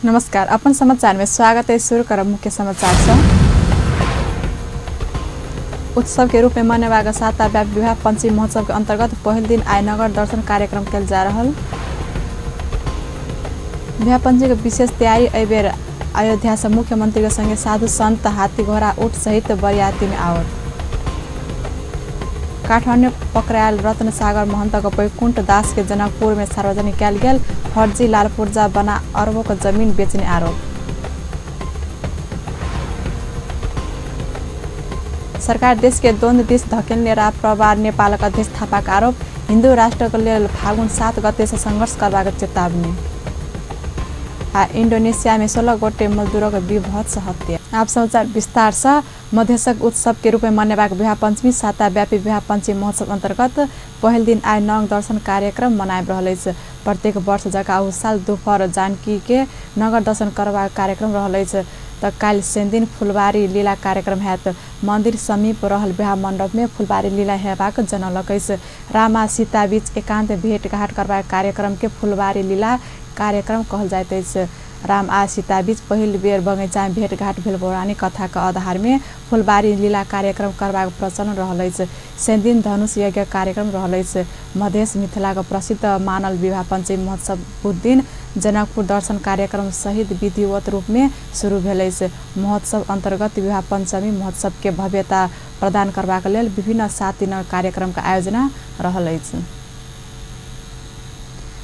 नमस्कार, अपन समाचार में स्वागत है। शुरू करब मुख्य समाचार से। उत्सव के रूप में मनेबाक साताव्यापी विवाह पंचमी महोत्सव के अंतर्गत पहिल दिन आइ नगर दर्शन कार्यक्रम कयल जा रहल। विवाह पंचमी के विशेष तैयारी एहि बेर अयोध्या से मुख्यमंत्री के संगे साधु संत हाथी घोड़ा ऊँट सहित बरियाती में आओल। काठमाडौँ पकड़ायल रत्न सागर महंत के बैकुंठ दास के जनकपुर में सार्वजनिक कयल गेल फर्जी लाल पुर्जा बना अरबों के जमीन बेचने आरोप। सरकार देश के द्वंद्व दिस धकेलने राप्रवार नेपालक अध्यक्ष थापाक आरोप। हिन्दू राष्ट्र के लेल फागुन 7 गते से संघर्ष करबाक चेतावनी। आ इंडोनेशिया में 16 गोटे मजदूरक विभत्स हत्या। आप समाचार विस्तार से। मधेशक उत्सव के रूप में मनेबाक विवाह पंचमी साताव्यापी विवाह पंचमी महोत्सव अंतर्गत पहिल दिन आइ नग दर्शन कार्यक्रम मनाबि रहल अछि। प्रत्येक वर्ष जकाँ अहू साल दुपहर जानकी के नगर दर्शन करबाक कार्यक्रम रहल अछि त काल्हि शनिदिन फुलबारी लीला कार्यक्रम हैत। मंदिर समीप रहल विवाह मंडप में फुलबारी लीला हेबाक जनौलक अछि। राम आ सीता बीच एकांत भेंटघाट करबाक कार्यक्रम के फुलबारी लीला कार्यक्रम कहल जाइत अछि। राम आ सीता बीच पहिल बेर बगैँचा में भेंटघाट भेल पौराणिक कथा के आधार में फुलबारी लीला कार्यक्रम करबाक प्रचलन रहल अछि। शनिदिन धनुष यज्ञ कार्यक्रम रहल अछि। मधेश मिथिला के प्रसिद्ध मानल विवाह पंचमी महोत्सव बुध दिन जनकपुर दर्शन कार्यक्रम सहित विधिवत रूप में शुरू भेल अछि। महोत्सव अंतर्गत विवाह पंचमी महोत्सव के भव्यता प्रदान करबाक लेल विभिन्न 7 दिनक कार्यक्रम के आयोजना रहल अछि।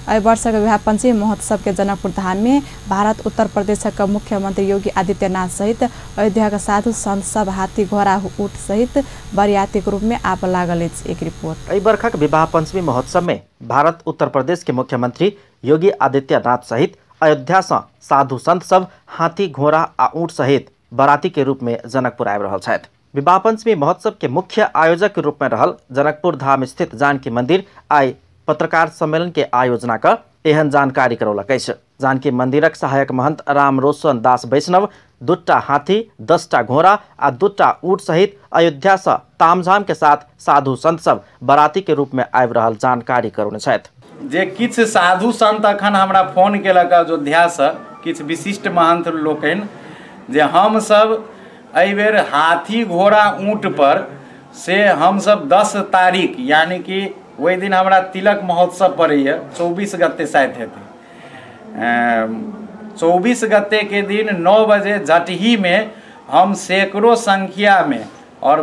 एहि वर्षक विवाह पंचमी महोत्सव के जनकपुर धाम में भारत उत्तर प्रदेशक मुख्यमंत्री योगी आदित्यनाथ सहित अयोध्या के साधु संत सब हाथी घोड़ा ऊँट सहित बरियाती के रूप में आब लागल अछि। एक रिपोर्ट। एहि वर्षक विवाह पंचमी महोत्सव में भारत उत्तर प्रदेश के मुख्यमंत्री योगी आदित्यनाथ सहित अयोध्या से साधु संत सब हाथी घोड़ा आ ऊँट सहित बराती के रूप में जनकपुर आबि रहल छथि। विवाह पंचमी महोत्सव के मुख्य आयोजक के रूप में रहल जनकपुर धाम स्थित जानकी मंदिर आइ पत्रकार सम्मेलन के आयोजना क एहन जानकारी करौलक अछि। जानकी मंदिरक सहायक महंत राम रोशन दास वैष्णव 2टा हाथी 10टा घोड़ा आ 2टा ऊँट सहित अयोध्या से तामझाम के साथ साधु संत सब बराती के रूप में आबि रहल जानकारी करौने छथि। जे किछु साधु संत अखन हमरा फोन केलक अयोध्या से किछु विशिष्ट महंत लोकनि जे हम सब एहि बेर हाथी घोड़ा ऊँट पर से हम सब 10 तारीख यानी कि वही दिन हमरा तिलक महोत्सव पड़ैए 24 गते शायद हेतै। 24 गते के दिन 9 बजे जटही में हम सैकड़ों संख्या में और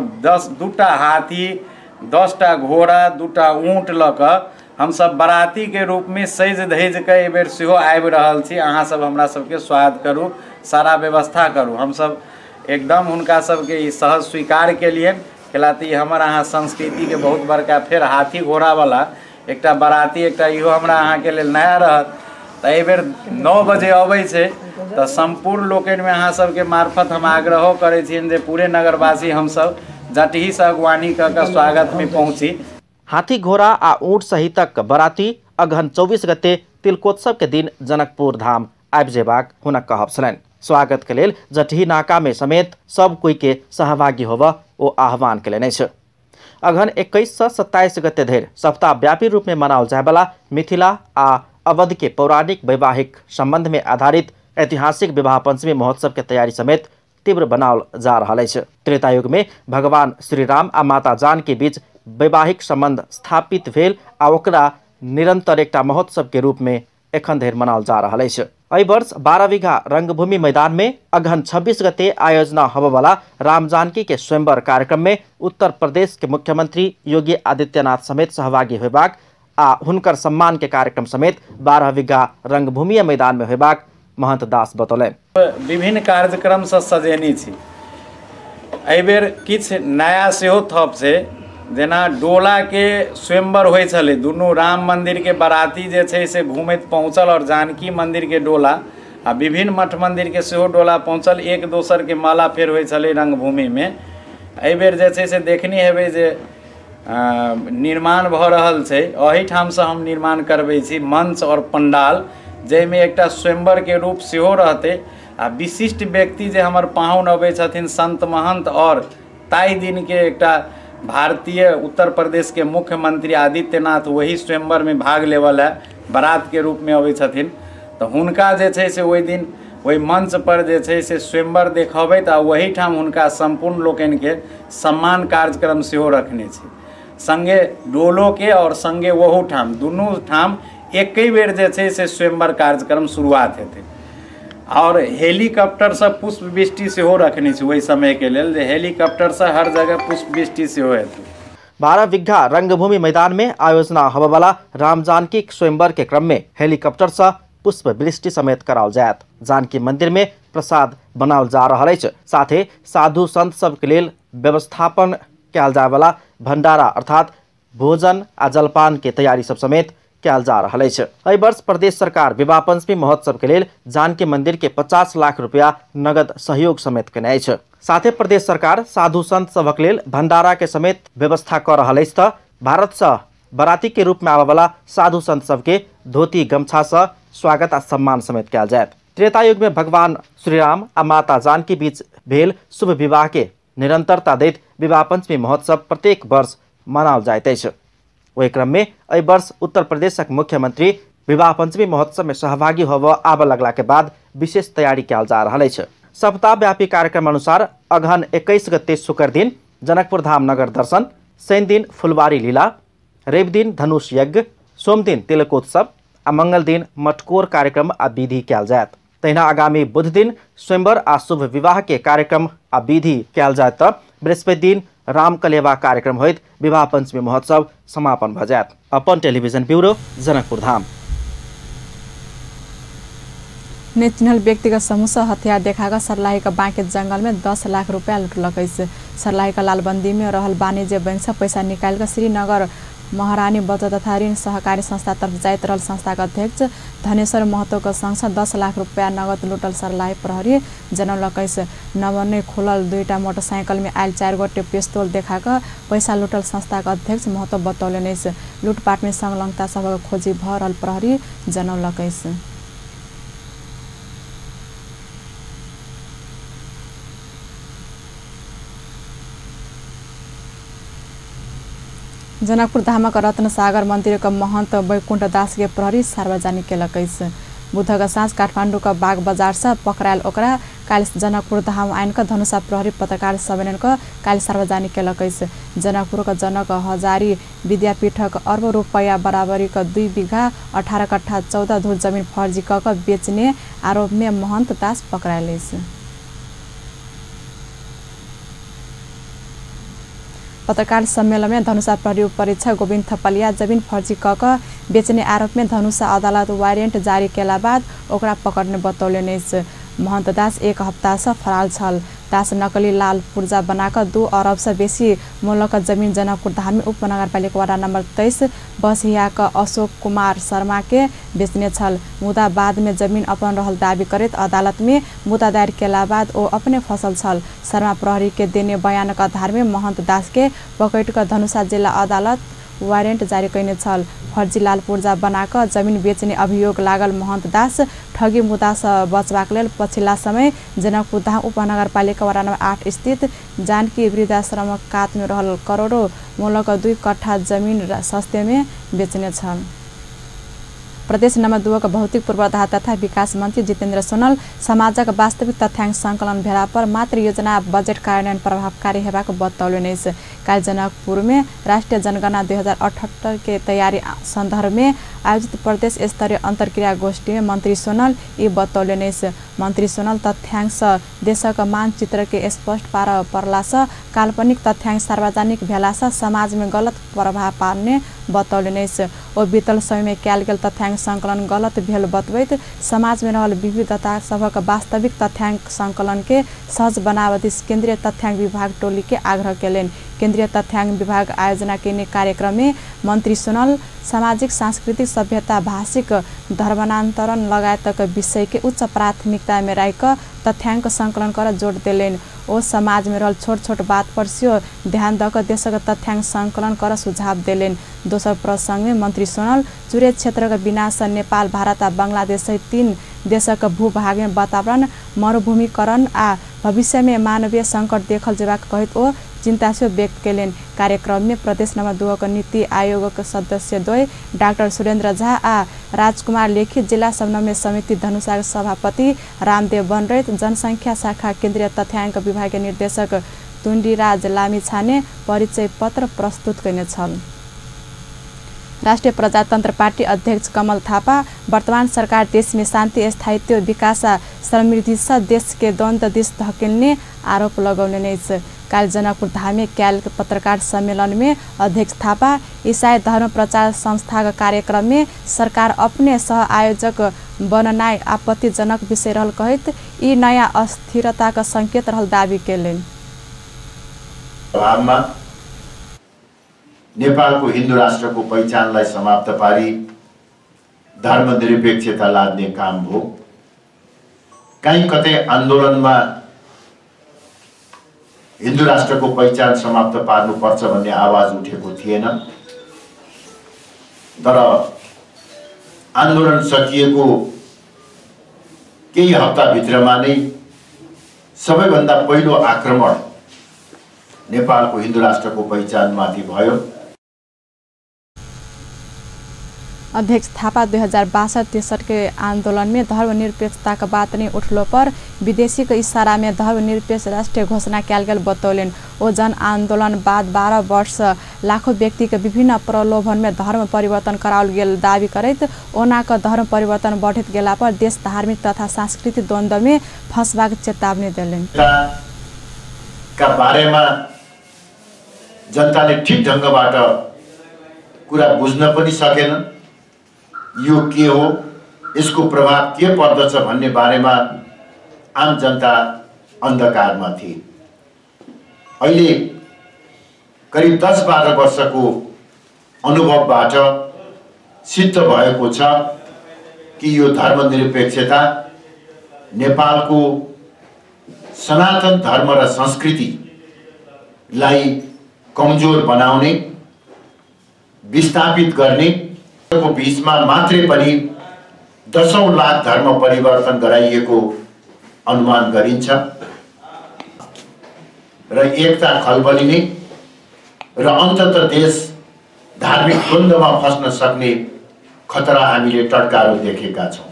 2टा हाथी 10टा घोड़ा 2टा ऊँट लऽ कऽ हम सब बराती के रूप में सजि धजि कऽ एहि बेर सेहो आबि रहल छी। अहाँ सब हमरा सबके स्वागत करू, सारा व्यवस्था करू। हम सब एकदम हुनका सबके ई सहज स्वीकार केलियनि। कैला तऽ ई हमर अहाँ संस्कृतिके बहुत बड़का फेर हाथी घोड़ावला एकटा बराती एकटा इहो हमरा अहाँके लेल नया रहत। तऽ एहिबेर 9 बजे अबै छै तऽ सम्पूर्ण लोकनिमे अहाँ सबके मार्फत हम आग्रहो करै छियनि जे पूरे नगरवासी हमसब जटहीसँ अगुवानी कऽ कऽ स्वागतमे पहुँची। हाथी घोड़ा आ ऊँट सहितक बराती अगहन 24 गते तिलकोत्सव के दिन जनकपुर धाम आबि जेबाक हुनक कहब छलनि। स्वागत के लेल जटही नाका में समेत सब कोई के सहभागी होब ओ आह्वान केलनि अछि। अगहन 21 से 27 गते धरि सप्ताहव्यापी रूप में मनाओल जायवला मिथिला आ अवध के पौराणिक वैवाहिक संबंध में आधारित ऐतिहासिक विवाह पंचमी महोत्सव के तैयारी समेत तीव्र बनाओल जा रहल अछि। त्रेतायुग में भगवान श्री राम आ माता जानकी बीच वैवाहिक संबंध स्थापित भेल आ ओकरा निरंतर एकटा महोत्सव के रूप में एखन धरि मनाओल जा रहल अछि। एहि वर्ष 12 बीघा रंगभूमि मैदान में अगहन 26 गते आयोजना होबयवला राम जानकी के स्वयंवर कार्यक्रम में उत्तर प्रदेश के मुख्यमंत्री योगी आदित्यनाथ समेत सहभागी होयबाक आ हुनकर सम्मान के कार्यक्रम समेत 12 बीघा रंगभूमि मैदान में होयबाक महंत दास बतौलनि। विभिन्न कार्यक्रम से सजेने छी। एहि बेर किछु नया सेहो थप छै, जेना डोला के स्वयंवर होइ छलै, दुनू राम मंदिर के बराती जे छै से घूमैत पहुँचल और जानकी मंदिर के डोला आ विभिन्न मठ मंदिर के सेहो डोला पहुँचल, एक दोसर के माला फेर होइ छलै रंगभूमि में। एहि बेर जे छै से देखने हेबै जे निर्माण भऽ रहल छै, एहिठामसँ हम निर्माण करबै छी मंच और पंडाल, जाहिमे एकटा स्वयंवर के रूप सेहो रहतै आ विशिष्ट व्यक्ति जे हमर पाहुन अबै छथिन संत महंत और ताहि दिन के एकटा भारतीय उत्तर प्रदेश के मुख्यमंत्री आदित्यनाथ वही स्वयंवर में भाग लेवल है बारात के रूप में अबै छथिन, तो हुनका जे छै से ओहि दिन ओहि मंच पर जे छै से स्वयंवर देखबैत आ ओहिठाम हुनका सम्पूर्ण लोकनिके सम्मान कार्यक्रम सेहो रखने छै। संगे डोलोके और संगे ओहू ठाम दुनू ठाम एके बेर जे छै से स्वयंवर कार्यक्रम शुरुआत हेतै। और हेलीकॉप्टरसँ पुष्पवृष्टि सेहो रखने छै ओहि समयके लेल, जे हेलीकॉप्टरसँ हर जगह पुष्पवृष्टि सेहो हेतै। 12 बीघा रंगभूमि मैदान में आयोजना होबयवला राम जानकी स्वयंवर के क्रम में हेलीकॉप्टर से पुष्प वृष्टि समेत कराओल जायत। जानकी मंदिर में प्रसाद बनाओल जा रहल अछि। साथे साधु संत सबके लेल व्यवस्थापन कयल जायवला भंडारा अर्थात भोजन आ जलपान के तैयारी सब समेत कयल जा रहल अछि। एहि वर्ष प्रदेश सरकार विवाह पंचमी महोत्सव के लेल जानकी मंदिर के 50 लाख रुपया नगद सहयोग समेत केने अछि। साथे प्रदेश सरकार साधु संत सभक लेल भंडारा के समेत व्यवस्था कर रहल अछि त भारत से बराती के रूप में आबयवला साधु संत सबके धोती गमछा से स्वागत आ सम्मान समेत कयल जायत। त्रेता युग में भगवान श्रीराम आ माता जानकी बीच भेल शुभ विवाह के निरंतरता दैत विवाह पंचमी महोत्सव प्रत्येक वर्ष मनाओल जाइत अछि। ओहि क्रम में एहि वर्ष उत्तर प्रदेशक मुख्यमंत्री विवाह पंचमी महोत्सव में सहभागी होबय आबय लगला के बाद विशेष तैयारी कयल जा रहल अछि। सप्ताहव्यापी कार्यक्रम अनुसार अगहन 21 गते शुक्र दिन जनकपुर धाम नगर दर्शन, शनि दिन फुलवारी लीला, रवि दिन धनुष यज्ञ, सोम दिन तिलकोत्सव आ मंगल दिन मटकोर कार्यक्रम आ विधि कयल जायत। तहिना आगामी बुध दिन स्वयंवर आ शुभ विवाह के कार्यक्रम आ विधि कयल जायत त बृहस्पति दिन रामकलेवा कार्यक्रम होइत विवाह पंचमी महोत्सव समापन भ जायत। अपन टेलीविजन ब्यूरो, जनकपुर धाम। नेचनल व्यक्तिगत समूह से हथियार देखाकर सर्लाही के बाँके जंगल में 10 लाख रुपया लुटलक अछि। सर्लाही के लालबंदी में रहल वाणिज्य बैंक से पैसा निकाल कर श्रीनगर महारानी बचत तथा ऋण सहकारी संस्था तर्फ जाइत रहल संस्था के अध्यक्ष धनेश्वर महतो के संग से 10 लाख रुपया नगद लुटल सर्लाही प्रहरी जनौलक अछि। नव खोलल 2टा मोटरसाइकिल में आयल 4 गोटे पिस्तौल देखाकर पैसा लुटल संस्था के अध्यक्ष महतो बतौलनि अछि। लूटपाट में संलग्नता सभक खोजी भ रहल प्रहरी जनौलक अछि। जनकपुर धामक रत्नसागर मन्दिरक महन्त वैकुण्ठ दास के प्रहरी सार्वजनिक केलक अछि। बुधक साँझ काठमाडौँक बाग बजार से पकड़ायल ओकरा काल्हि जनकपुर धाम आनि कऽ धनुषा प्रहरी पत्रकार सम्मेलन कऽ काल्हि सार्वजनिक केलक अछि। जनकपुरक जनक हजारी विद्यापीठक अरबों रुपैयाँ बराबरीक 2 बीघा 18 कट्ठा 14 धुर जमीन फर्जी कऽ कऽ बेचने आरोप में महन्त दास पकड़ायल अछि। पत्रकार सम्मेलन में धनुषा प्रहरी उपरीक्षक गोविन्द थपलिया जमीन फर्जी क कऽ बेचने आरोप में धनुषा अदालत वारेंट जारी केला बाद ओकरा पकड़ने बतौलनि अछि। महन्त दास एक हप्ता से फरार छल। दास नकली लाल पुर्जा बनाकर 2 अरब से बेसी मोलक जमीन जनकपुर धाम में उपनगरपालिका वार्ड नंबर 23 बसहियाक अशोक कुमार शर्मा के बेचने छल। मुदा बाद में जमीन अपन रहल दावी करैत अदालत में मुद्दा दायर केला बाद ओ अपने फसल छल। शर्मा प्रहरी के देने बयानक आधार में महन्त दास के पकड़ कऽ धनुषा जिला अदालत वारेंट जारी कयने छल। फर्जी लाल पुर्जा बनाकर जमीन बेचने अभियोग लागल महन्त दास ठगी मुद्दा से बचबाक लेल पछिल्ला समय जनकपुर धाम उपनगरपालिका वार्ड नंबर 8 स्थित जानकी वृद्धाश्रमक कात में रहल करोड़ों मोलक 2 कट्ठा जमीन सस्ते में बेचने छल। प्रदेश नंबर 2 के भौतिक पूर्वाधार तथा विकास मंत्री जितेन्द्र सोनल समाजक वास्तविक तथ्यांक संकलन भेला पर मात्र योजना बजेट कार्यान्वयन प्रभावकारी हेबाक बतौलनि अछि। काल्हि जनकपुर में राष्ट्रीय जनगणना 2078 के तैयारी संदर्भ में आयोजित प्रदेश स्तरीय अंतर्क्रिया गोष्ठी में मंत्री सोनल ई बतौलनि अछि। मंत्री सोनल तथ्यांक से देशक मानचित्र के स्पष्ट पार पड़ला से काल्पनिक तथ्यांक सार्वजनिक भेला से समाज में गलत प्रभाव पार्ने बतौलनि अछि। ओ बीतल समय में कयल गेल तथ्यांक संकलन गलत भेल बतबैत समाज में रहल विविधता सभक वास्तविक तथ्यांक संकलन के सहज बनाबऽ दिस केंद्रीय तथ्यांक विभाग टोली के आग्रह केलनि। केंद्रीय तथ्यांक विभाग आयोजना केने कार्यक्रम में मंत्री सोनल सामाजिक सांस्कृतिक सभ्यता भाषिक धर्मान्तरण लगायतक विषय के उच्च प्राथमिकता में राखि कऽ तथ्यांक संकलन कर जोड़ देलनि। ओ समाज में रहल छोट छोट बात पर सेहो ध्यान दऽ कऽ देशक तथ्यांक संकलन कर सुझाव देलनि। दोसर प्रसंग में मंत्री सोनल चुरे क्षेत्रक विनाश सँ नेपाल, भारत आ बांग्लादेश सहित 3 देशक भूभाग में वातावरण मरुभूमिकरण आ भविष्यमे मानवीय संकट देखल जेबाक कहैत ओ चिन्ता सेहो व्यक्त केलनि। कार्यक्रममे प्रदेश नम्बर 2 क नीति आयोगक सदस्य द्वय डाक्टर सुरेन्द्र झा आ राजकुमार लेखी, जिल्ला समन्वय समिति धनुषाक सभापति रामदेव बनरैत, जनसङ्ख्या शाखा केन्द्रीय तथ्याङ्क विभागीय निर्देशक तुण्डीराज लामिछाने परिचय पत्र प्रस्तुत कयने छल। राष्ट्रिय प्रजातन्त्र पार्टी अध्यक्ष कमल थापा वर्तमान सरकार देशमे शान्ति, स्थायित्व, विकास आ समृद्धिसँ देशके द्वन्द्व दिस धकेल्ने आरोप लगौने अछि। काल्हि जनकपुर धाममे कयल पत्रकार सम्मेलनमे अध्यक्ष थापा ईसाई धर्म प्रचार संस्थाक कार्यक्रममे सरकार अपने सह आयोजक बननाइ आपत्तिजनक विषय रहल कहैत ई नयाँ अस्थिरताक संकेत रहल दावी केलनि। नेपालको हिन्दू राष्ट्रको पहिचानलाई समाप्त पारी धर्मनिरपेक्षता लाद्ने काम हो। कहीँ कतै आन्दोलनमा हिन्दू राष्ट्रको पहिचान समाप्त पार्नुपर्छ भन्ने आवाज उठेको थिएन, तर आन्दोलन सकिएको केही हप्ताभित्रमा नै सबैभन्दा पहिलो आक्रमण नेपालको हिन्दू राष्ट्रको पहिचानमाथि भयो। अध्यक्ष थापा 2062-63 के आन्दोलन में धर्मनिरपेक्षता का बात नहीं उठलो पर विदेशी के इशारा में धर्मनिरपेक्ष राष्ट्रीय घोषणा कयल गेल बतौलनि। ओ जन आन्दोलन बाद 12 वर्ष लाखों व्यक्ति के विभिन्न प्रलोभन में धर्म परिवर्तन कराओल गेल दावी करैत ओना क धर्म परिवर्तन बढ़ैत गेला पर देश धार्मिक तथा सांस्कृतिक द्वन्द्व में फंसबाक चेतावनी देलनि। का बारेमा जनताले ठीक ढंगबाट कुरा बुझ्न पनि सकेनन्। यो के हो, यसको प्रभाव के पर्दछ भन्ने बारेमा आम जनता अन्धकारमा थिए। अहिले करिब 10-12 वर्षको अनुभवबाट सिद्ध भएको छ कि यो धर्मनिरपेक्षता नेपालको सनातन धर्म र संस्कृतिलाई कमजोर बनाउने, विस्थापित गर्ने को बीचमा मात्रै पनि 10 लाख धर्म परिवर्तन गराइएको अनुमान गरिन्छ र एकता खलबलिने र अन्ततः देश धार्मिक द्वन्द्वमा फस्न सक्ने खतरा हामीले टटकारो देखेका छौँ।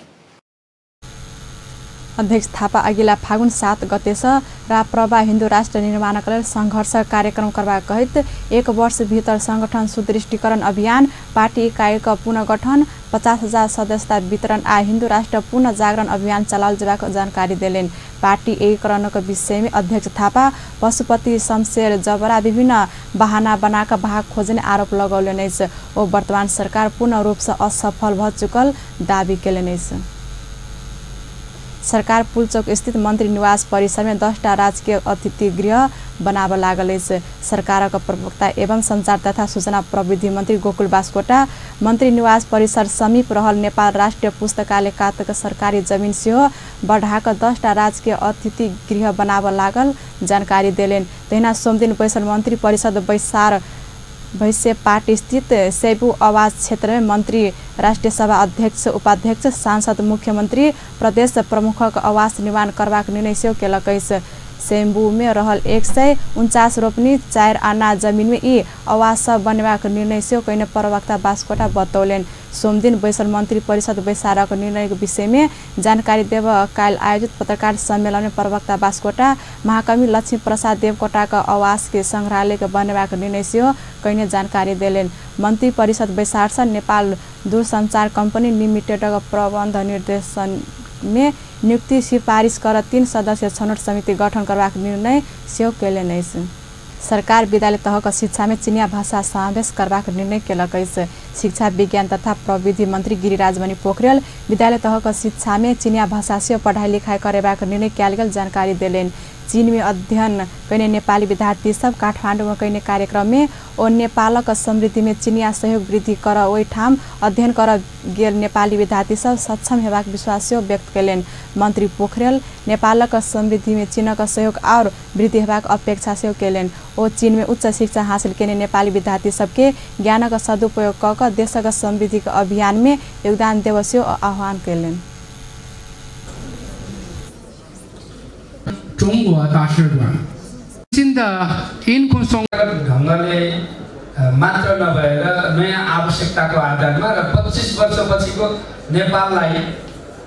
अध्यक्ष थापा अगिला फागुन 7 गतेसँ राप्रपा हिन्दू राष्ट्र निर्माणका लेल सङ्घर्ष कार्यक्रम करबाक कहैत 1 वर्षभित्र संगठन सुदृढीकरण अभियान, पार्टी इकाइको पुनर्गठन, 50,000 सदस्यता वितरण आ हिन्दू राष्ट्र पुनः जागरण अभियान चलाओल जेबाक जानकारी देलनि। पार्टी एकीकरणक विषयमे अध्यक्ष थापा पशुपति शमशेर जबरा विभिन्न बहाना बनाक भाग खोज्ने आरोप लगौलनि अछि। ओ वर्तमान सरकार पूर्ण रूपसँ असफल भऽ चुकल दावी केलनि अछि। सरकार पुलचौक स्थित मंत्री निवास परिसर में 10टा राजकीय अतिथि गृह बनाब लागल अछि। सरकारक प्रवक्ता एवं संचार तथा सूचना प्रविधि मंत्री गोकुल बास्कोटा मंत्री निवास परिसर समीप रहल नेपाल राष्ट्रिय पुस्तकालय कातक सरकारी जमीन सेहो बढ़ाक 10टा राजकीय अतिथि गृह बनाब लागल जानकारी देलनि। तहिना सोमदिन बैसल मंत्री परिषद बैसार भैसे पार्टी स्थित सेबू आवास क्षेत्र में मंत्री, राष्ट्रीय सभा अध्यक्ष, उपाध्यक्ष, सांसद, मुख्यमंत्री, प्रदेश प्रमुखक आवास निर्माण करबाक निर्णय सेहो केलक अछि। सेम्बू में रहल 149 रोपनी 4 आना जमीन में ई आवास सब बनेबाक निर्णय सेहो कयने प्रवक्ता बास्कोटा बतौलनि। सोमदिन बैसल मंत्री परिषद बैसारक निर्णयक विषय में जानकारी देब काल्हि आयोजित पत्रकार सम्मेलन में प्रवक्ता बास्कोटा महाकवि लक्ष्मी प्रसाद देवकोटाक आवास के संग्रहालय के बनेबाक निर्णय सेहो कयने जानकारी देलनि। मंत्री परिषद बैसारसँ नेपाल दूरसञ्चार कंपनी लिमिटेडक प्रबन्ध निर्देशन में नियुक्ति सिफारिस कर 3 सदस्यीय छनौट समिति गठन करबाक निर्णय सेहो केलनि अछि। सरकार विद्यालय तहक शिक्षा में चिनिया भाषा समावेश करबाक निर्णय केलक अछि। शिक्षा विज्ञान तथा प्रविधि मंत्री गिरिराजमणि पोखरेल विद्यालय तहक शिक्षा में चिनिया भाषा सेहो पढ़ाई लिखाई करेबाक निर्णय कयल गेल जानकारी देलनि। चीन में अध्ययन कयने नेपाली विद्यार्थी सब काठमाडौँ में कयने कार्यक्रम में ओ नेपालक समृद्धि में चिनिया सहयोग वृद्धि कर ओहिठाम अध्ययन कर गेल नेपाली विद्यार्थी सब सक्षम हेबाक विश्वास सेहो व्यक्त कयलनि। मंत्री पोखरेल नेपालक समृद्धि में चीनक सहयोग और वृद्धि हेबाक अपेक्षा सेहो कयलनि। ओ चीन में उच्च शिक्षा हासिल केने नेपाली विद्यार्थी सबके ज्ञानक सदुपयोग कऽ कऽ देशक समृद्धिक अभियान में योगदान देब सेहो आह्वान कयलनि। 中国大使馆。新的因控松 ढङ्गले मात्र नभएर नयाँ आवश्यकताको आधारमा र 25 वर्षपछिको नेपाललाई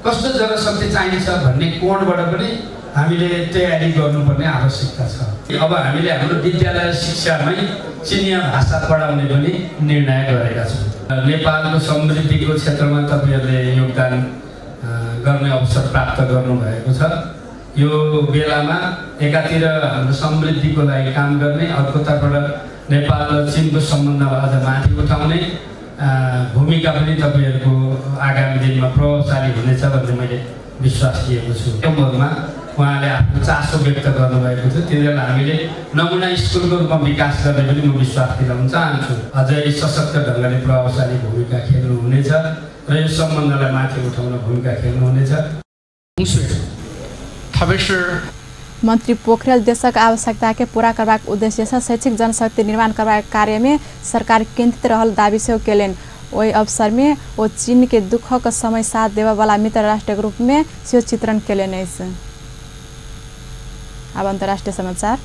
कस्तो जनशक्ति चाहिन्छ भन्ने कोणबाट पनि हामीले तयारी गर्नुपर्ने आवश्यकता छ। अब हामीले हाम्रो विद्यालय शिक्षामै चिनिया भाषा पढाउने पनि निर्णय गरेका छौँ। नेपालको समृद्धिको क्षेत्रमा तपाईहरूले योगदान गर्ने अवसर प्राप्त गर्नुभएको छ। यो बेलामा एकातिर हाम्रो समृद्धिको लागि काम गर्ने, अर्कोतर्फबाट नेपाल र चीनको सम्बन्धलाई अझ माथि उठाउने भूमिका पनि तपाईहरूको आगामी दिनमा प्रभावशाली हुनेछ भन्ने मैले विश्वास लिएको छु। उहाँले आफ्नो चासो व्यक्त गर्नुभएको थियो, तिनीहरूलाई हामीले नमुना स्कुलको रूपमा विकास गर्ने पनि म विश्वास दिलाउन चाहन्छु। अझै सशक्त ढङ्गले प्रभावशाली भूमिका खेल्नुहुनेछ र यो सम्बन्धलाई माथि उठाउन भूमिका खेल्नुहुनेछ। मंत्री पोखरेल देशक आवश्यकता के पूरा करबाक उद्देश्य से शैक्षिक जनशक्ति निर्माण करबाक कार्य में सरकार केंद्रित रहल दावी सेहो केलनि। ओहि अवसर में ओ चीन के दुखक समय साथ देबय वाला मित्र राष्ट्रक रूप में सेहो चित्रण केलनि अछि। अब अंतर्राष्ट्रीय समाचार।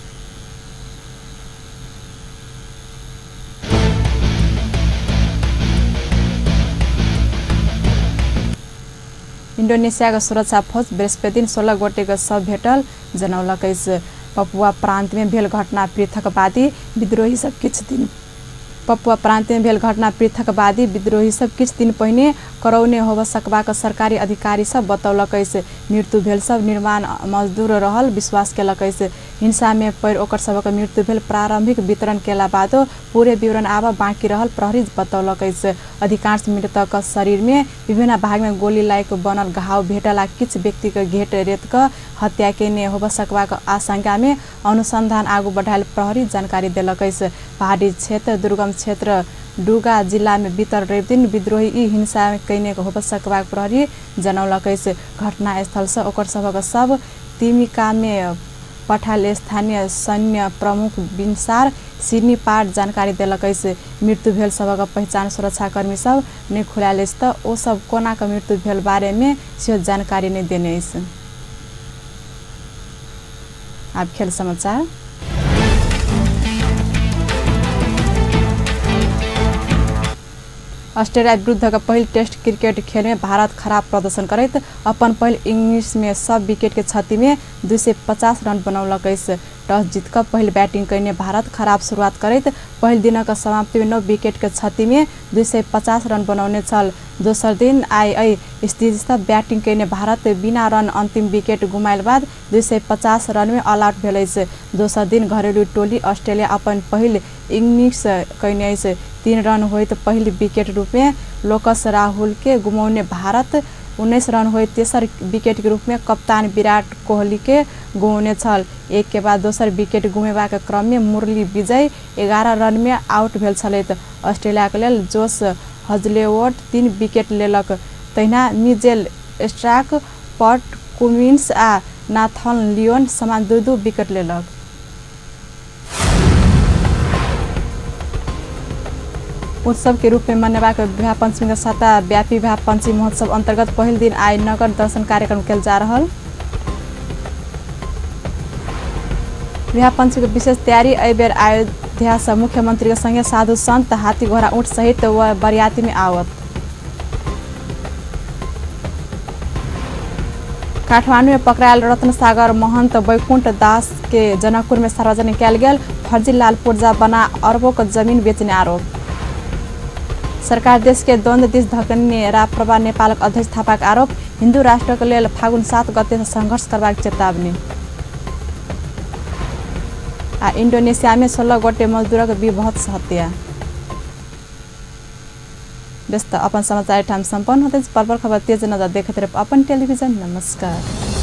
इंडोनेशिया के सुरक्षा फौज बृहस्पति दिन 16 गोटे के शव भेटल जनौलक अछि। पपुआ प्रांत में भेल घटना पृथकवादी विद्रोही सब किछु दिन पपुआ प्रांत में भेल घटना पृथकवादी विद्रोही सब किछु दिन पहिने करौने होब सकबाक सरकारी अधिकारी सब बतौलक अछि। मृत्यु भेल सब निर्माण मजदूर रहल विश्वास केलक अछि। हिंसा में पड़ि ओकर सबक मृत्यु भेल प्रारंभिक वितरण केला बादो पूरे विवरण आब बाँकी रहल प्रहरी बतौलक अछि। अधिकांश मृतक शरीर में विभिन्न भाग में गोली लागि बनल घाव भेटल आ किछु व्यक्ति के घेट रेत क हत्या केने होब सकबाक आशंका में अनुसंधान आगू बढ़ायल प्रहरी जानकारी देलक अछि। पहाड़ी क्षेत्र दुर्गम क्षेत्र डुगा जिला में बीतल रवि दिन विद्रोही ई हिंसा कयने होब सकबाक प्रहरी जनौलक अछि। घटनास्थल से ओकर सभक सब तिमिका में पठायल स्थानीय सैन्य प्रमुख बिनसार सिडनी पाठ जानकारी देलक अछि। मृत्यु भेल सभक पहिचान सुरक्षाकर्मी सब नहि खुलायल अछि त ओ सब कोना क मृत्यु भेल बारे में सेहो जानकारी नहि देने अछि। आब खेल समाचार। ऑस्ट्रेलिया विरुद्ध का पहिल टेस्ट क्रिकेट खेल में भारत खराब प्रदर्शन करैत अपन पहिल इनिंग्स में सब विकेट के क्षति में 250 रन बनौलक अछि। टॉस जीत क पहिल बैटिंग कयने भारत खराब शुरुआत करैत पहिल दिनक समाप्ति में 9 विकेट के क्षति में 250 रन बनौने छल। दोसर दिन आइ एहि स्थिति बैटिंग कयने भारत बिना रन अंतिम विकेट गुमायल बाद 250 रन में ऑल आउट भेल अछि। दोसर दिन घरेलू टोली ऑस्ट्रेलिया अपन पहिल इनिंग्स कयने अछि। 3 रन होइत पहिल विकेट रूप में लोकस राहुल के गुमौने भारत 19 रन होइत तेसर विकेट के रूप में कप्तान विराट कोहली के गुमौने छल। एक के बाद दोसर विकेट गुमेबाक क्रम में मुरली विजय 11 रन में आउट भेल छलथि। ऑस्ट्रेलिया के लेल जोश हजलेवुड 3 विकेट लेलक, तहिना मिचेल स्टार्क, पट कुमिन्स आ नाथन लियोन समान 2-2 विकेट लेलक। उत्सव के रूप में मनेबाक विवाह पंचमी के साता व्यापी विवाह पंचमी महोत्सव अंतर्गत पहिल दिन आइ नगर दर्शन कार्यक्रम कयल जा रहल। विवाह पंचमी के विशेष तैयारी एहि बेर अयोध्या से मुख्यमंत्री के संगे साधु संत हाथी घोड़ा ऊँट सहित व बरियाती में आवत। काठमांडू में पकड़ायल रत्न सागर महंत बैकुंठ दास के जनकपुर में सार्वजनिक कयल गेल फर्जी लाल पुर्जा बना अरबों के जमीन बेचने आरोप। सरकार देश के द्वंद्व दिस धकेलने राप्रपा नेपालक अध्यक्ष थापाक आरोप। हिन्दू राष्ट्रक लेल फागुन 7 गते संघर्ष करबाक चेतावनी। आ इंडोनेशिया में 16 गोटे मजदूरक विभत्स हत्या। व्यस्त अपन समाचार ठाम सम्पन्न होते पल पल खबर तेज नजर देखैत रह अपन टेलीविजन। नमस्कार।